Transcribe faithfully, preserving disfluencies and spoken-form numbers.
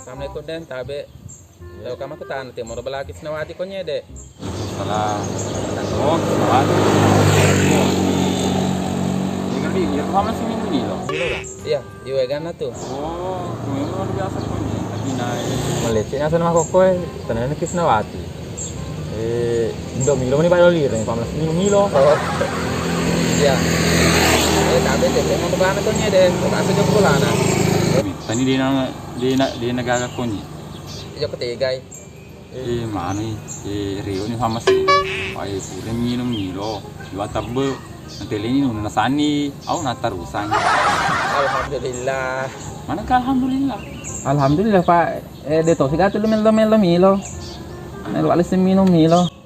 Assalamualaikum, Den. Tabe. Tau kama ku tana te moro belaki Sinawati konye, De. Salam. Oh, Sinawati. Iya, kan, iya, paham sih, Milo. Iya, iya, gana tu. Oh, memang luar biasa konye. Tapi naik. Malecek nasa nama kokko, eh. Tanahnya Kisnawati. Eh, Indo Milo mani bayo lireng, pamlas Milo Milo. Oh. Iya. Eh, tabe te, emang bana konye, De. Kok asa jokko lana. Tani dena, dena, dena gaga konye. Jokko tegai. Eh, manu, eh, reo ni sama sih. Wah, eh, pura minum Milo. Dua tebbe. Nanti leni nuna nasani. Au natarusang. Alhamdulillah. Mana ke alhamdulillah? Alhamdulillah, Pak. Eh, de tosi gatu lu melo, melo Milo. Melo alisi minum Milo.